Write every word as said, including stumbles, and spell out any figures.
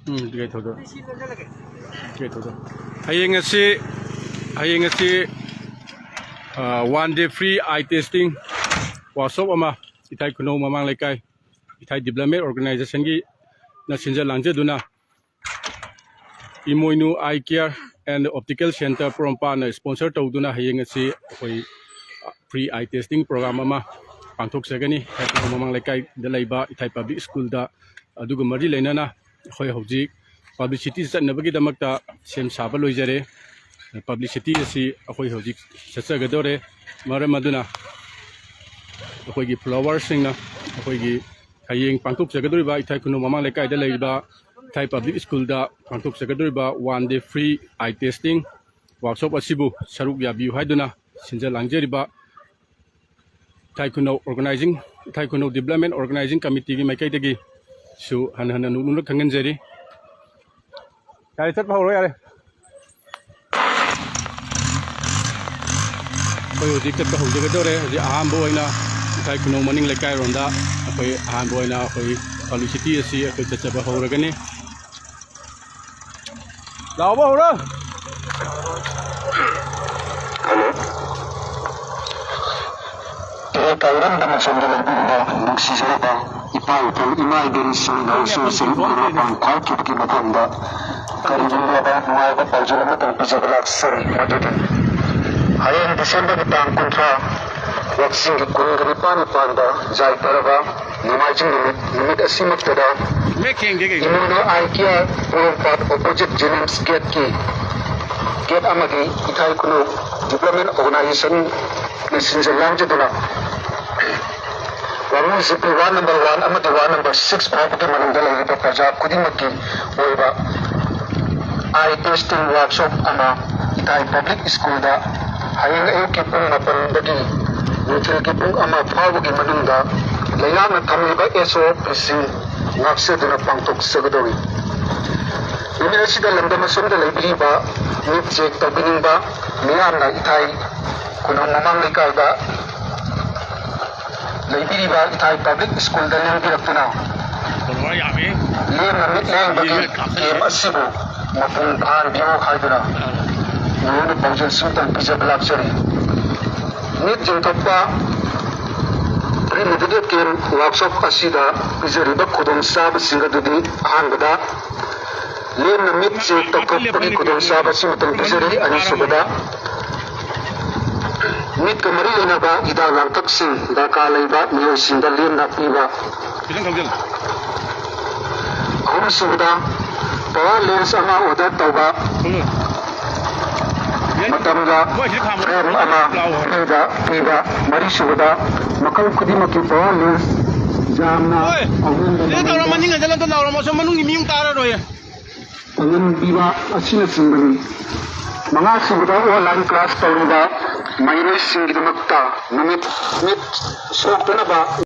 ꯎꯝ, ꯀꯩ ꯊꯧꯗꯣꯛ? ꯀꯩ ꯊꯧꯗꯣꯛ? ꯍꯌꯦꯡ ꯑꯁꯤ, ꯍꯌꯦꯡ ꯑꯁꯤ, ꯑ, one day free eye testing workshop ꯑꯃ ꯏꯊꯥꯏ ꯈꯨꯅꯧ ꯃꯃꯥꯡ ꯂꯩꯀꯥꯏ ꯏꯊꯥꯏ development organizationꯒꯤꯅ ꯁꯤꯟꯖ ꯂꯥꯡꯖꯗꯨꯅ Imoinu Eye Care and Optical Center ꯄꯣꯔꯣꯝꯄꯥꯠꯅ sponsor ꯇꯧꯗꯨꯅ ꯍꯌꯦꯡ ꯑꯁꯤ ꯑꯩꯈꯣꯏ free eye testing program ꯑꯃ ꯄꯥꯡꯊꯣꯛꯆꯒꯅꯤ꯫ ꯏꯊꯥꯏ ꯈꯨꯅꯧ ꯃꯃꯥꯡ ꯂꯩꯀꯥꯏꯗ ꯂꯩꯕ ꯏꯊꯥꯏ public schoolꯗ꯫ ꯑꯗꯨꯒ ꯃꯔꯤ ꯂꯩꯅꯅ ꯑꯩꯈꯣꯏ ꯍꯧꯖꯤꯛ publicity ꯆꯠꯅꯕꯒꯤꯗꯃꯛꯇ ꯁꯦꯝ ꯁꯥꯕ ꯂꯣꯏꯖꯔꯦ꯫ Publicity ꯑꯁꯤ ꯑꯩꯈꯣꯏ ꯍꯧꯖꯤꯛ ꯆꯠꯆꯒꯗꯧꯔꯦ꯫ ꯃꯔꯝ ꯑꯗꯨꯅ ꯑꯩꯈꯣꯏꯒꯤ followerꯁꯤꯡꯅ ꯑꯩꯈꯣꯏꯒꯤ ꯍꯌꯦꯡ ꯄꯥꯡꯊꯣꯛꯆꯒꯗꯧꯔꯤꯕ ꯏꯊꯥꯏ ꯈꯨꯅꯧ ꯃꯃꯥꯡ ꯂꯩꯀꯥꯏꯗ ꯂꯩꯔꯤꯕ ꯏꯊꯥꯏ public schoolꯗ ꯄꯥꯡꯊꯣꯛꯆꯒꯗꯧꯔꯤꯕ one day free eye testing workshop ꯑꯁꯤꯕꯨ ꯁꯔꯨꯛ ꯌꯥꯕꯤꯌꯨ ꯍꯥꯏꯗꯨꯅ ꯁꯤꯟꯖ ꯂꯥꯡꯖꯔꯤꯕ ꯏꯊꯥꯏ ꯈꯨꯅꯧ organizing, ꯏꯊꯥꯏ ꯈꯨꯅꯧ Development Organizing Committeeꯒꯤ ꯃꯥꯏꯀꯩꯗꯒꯤꯁꯨ ꯍꯟꯅ ꯍꯟꯅ ꯅꯣꯛꯅ ꯈꯪꯍꯟꯖꯔꯤ꯫ ꯌꯥꯔꯦ, ꯆꯠꯄ ꯍꯧꯔꯣ, ꯌꯥꯔꯦ꯫ ꯑꯩꯈꯣꯏ ꯍꯧꯖꯤꯛ ꯆꯠꯄ ꯍꯧꯖꯒꯗꯧꯔꯦ꯫ ꯍꯧꯖꯤꯛ ꯑꯍꯥꯟꯕ ꯑꯣꯏꯅ ꯏꯊꯥꯏ ꯈꯨꯅꯧ ꯃꯅꯤꯡ ꯂꯩꯀꯥꯏꯔꯣꯝꯗ ꯑꯩꯈꯣꯏ ꯑꯍꯥꯟꯕ ꯑꯣꯏꯅ ꯑꯩꯈꯣꯏ publicity ꯑꯁꯤ ꯑꯩꯈꯣꯏ ꯆꯠꯆꯕ ꯍꯧꯔꯒꯅꯤ꯫ ꯂꯥꯎꯕ ꯍꯧꯔꯣ꯫ ꯇꯨꯔꯦꯜ ꯄꯥꯏꯔꯝꯗ ꯃꯆꯣꯝꯗ ꯂꯩꯕꯤꯔꯤꯕ ꯅꯨꯡꯁꯤꯖꯔꯕ ꯏꯄꯥ ꯏꯄꯨ ꯏꯃꯥ ꯏꯕꯦꯟꯁꯤꯡ ꯏꯅꯥꯎꯁꯤꯡ ꯃꯄꯥꯟ ꯊꯥꯈꯤꯕꯒꯤ ꯃꯐꯝꯗ ꯀꯔꯤꯒꯨꯝꯂꯕ ꯅꯨꯡꯉꯥꯏꯕ ꯄꯥꯎꯖꯦꯜ ꯑꯃꯇꯪ ꯄꯤꯖꯕ ꯂꯥꯛꯆꯔꯤ꯫ ꯃꯗꯨꯗꯤ ꯍꯌꯦꯡ Decemberꯒꯤ ꯇꯥꯡ ꯀꯨꯟꯊ꯭ꯔꯥ, ꯋꯥꯛꯆꯤꯡꯒꯤ ꯀꯨꯟꯒ ꯅꯤꯄꯥꯟ ꯄꯥꯟꯕ ꯌꯥꯏꯐꯔꯕ ꯅꯣꯡꯃꯥꯏꯖꯤꯡ ꯅꯨꯃꯤꯠ, ꯅꯨꯃꯤꯠ ꯑꯁꯤꯃꯛꯇꯗ ꯏꯃꯣꯏꯅꯨ Eye Care ꯄꯣꯔꯣꯝꯄꯥꯠ opposite JNIMS gateꯀꯤ gate ꯑꯃꯗꯤ ꯏꯊꯥꯏ ꯈꯨꯅꯧ Development Organizationꯅ ꯁꯤꯟꯖ ꯂꯥꯡꯖꯗꯨꯅ ꯋꯥꯉꯨ ꯖꯤꯄꯤ ward number one ꯑꯃꯗꯤ ward number six ꯐꯥꯎꯕꯒꯤ ꯃꯅꯨꯡꯗ ꯂꯩꯔꯤꯕ ꯄ꯭ꯔꯖꯥ ꯈꯨꯗꯤꯡꯃꯛꯀꯤ ꯑꯣꯏꯕ eye testing workshop ꯑꯃ ꯏꯊꯥꯏ public schoolꯗ ꯍꯌꯦꯡ ꯑꯌꯨꯛꯀꯤ ꯄꯨꯡ ꯃꯥꯄꯟꯗꯒꯤ ꯅꯨꯡꯊꯤꯜꯒꯤ ꯄꯨꯡ ꯑꯃ ꯐꯥꯎꯕꯒꯤ ꯃꯅꯨꯡꯗ ꯂꯩꯉꯥꯛꯅ ꯊꯝꯂꯤꯕ SOPꯁꯤꯡ ꯉꯥꯛꯆꯗꯨꯅ ꯄꯥꯡꯊꯣꯛꯆꯒꯗꯧꯔꯤ꯫ ꯅꯨꯃꯤꯠ ꯑꯁꯤꯗ ꯂꯝꯗꯝ ꯑꯁꯣꯝꯗ ꯂꯩꯕꯤꯔꯤꯕ ꯃꯤꯠ check ꯇꯧꯕꯤꯅꯤꯡꯕ ꯃꯤꯌꯥꯝꯅ ꯏꯊꯥꯏ ꯈꯨꯅꯧ ꯃꯃꯥꯡ ꯂꯩꯀꯥꯏꯗ ꯂꯩꯕꯤꯔꯤꯕ ꯏꯊꯥꯏ public schoolꯗ ꯂꯦꯡꯕꯤꯔꯛꯇꯨꯅ ꯂꯦꯝꯅ ꯃꯤꯠ ꯂꯦꯡꯕꯒꯤ ꯀꯦꯝ ꯑꯁꯤꯕꯨ ꯃꯄꯨꯡ ꯐꯥꯍꯟꯕꯤꯌꯨ ꯍꯥꯏꯗꯨꯅ ꯅꯉꯣꯟꯗ ꯄꯥꯎꯖꯦꯜ ꯁꯤꯃꯇꯪ ꯄꯤꯖꯕ ꯂꯥꯛꯆꯔꯤ꯫ ꯃꯤꯠ ꯌꯦꯡꯊꯣꯛꯄ ꯄ꯭ꯔꯤ ꯃꯦꯗꯤꯀꯦꯜ ꯀꯦꯝ ꯋꯥꯔꯛꯁꯣꯞ ꯑꯁꯤꯗ ꯄꯤꯖꯔꯤꯕ ꯈꯨꯗꯣꯡꯆꯥꯕꯁꯤꯡ ꯑꯗꯨꯗꯤ: ꯑꯍꯥꯟꯕꯗ, ꯂꯦꯝꯅ ꯃꯤꯠ ꯆꯦꯛ ꯇꯧꯊꯣꯛꯄꯒꯤ ꯈꯨꯗꯣꯡꯆꯥꯕ ꯑꯁꯤꯃꯇꯪ ꯄꯤꯖꯔꯤ꯫ ꯑꯅꯤꯁꯨꯕꯗ, ꯃꯤꯠꯀ ꯃꯔꯤ ꯂꯩꯅꯕ ꯍꯤꯗꯥꯛ ꯂꯥꯡꯊꯛꯁꯤꯡ ꯗꯔꯀꯥꯔ ꯂꯩꯕ ꯃꯤꯑꯣꯏꯁꯤꯡꯗ ꯂꯦꯝꯅ ꯄꯤꯕ꯫ ꯑꯍꯨꯝꯁꯨꯕꯗ, ꯄꯋꯥꯔ ꯂꯦꯟꯁ ꯑꯃ ꯑꯣꯔꯗꯔ ꯇꯧꯕ ꯃꯇꯝꯗ ꯐ꯭ꯔꯦꯝ ꯑꯃ ꯐ꯭ꯔꯤꯗ ꯄꯤꯕ꯫ ꯃꯔꯤꯁꯨꯕꯗ, ꯃꯈꯜ ꯈꯨꯗꯤꯡꯃꯛꯀꯤ ꯄꯋꯥꯔ ꯂꯦꯟꯁ ꯌꯥꯝꯅ ꯑꯍꯣꯡꯕ ꯃꯃꯜꯗ ꯃꯅꯤꯡ ꯍꯟꯖꯤꯜꯂ ꯑꯝꯇ ꯂꯥꯎꯔꯝꯃꯣ, ꯁꯣꯝ ꯃꯅꯨꯡꯒꯤ ꯃꯤ ꯑꯃꯨꯛ ꯇꯥꯔꯔꯣꯏ꯫ ꯄꯥꯡꯒꯟ ꯄꯤꯕ ꯑꯁꯤꯅꯆꯤꯡꯕꯅꯤ꯫ ꯃꯉꯥꯁꯨꯕꯗ, ꯑꯣꯟꯂꯥꯏꯟ ꯀ꯭ꯂꯥꯁ ꯇꯧꯔꯤꯕ ꯃꯍꯩꯔꯣꯏꯁꯤꯡꯒꯤꯗꯃꯛꯇ ꯅꯨꯃꯤꯠ ꯃꯤꯠ ꯁꯣꯛꯇꯅꯕ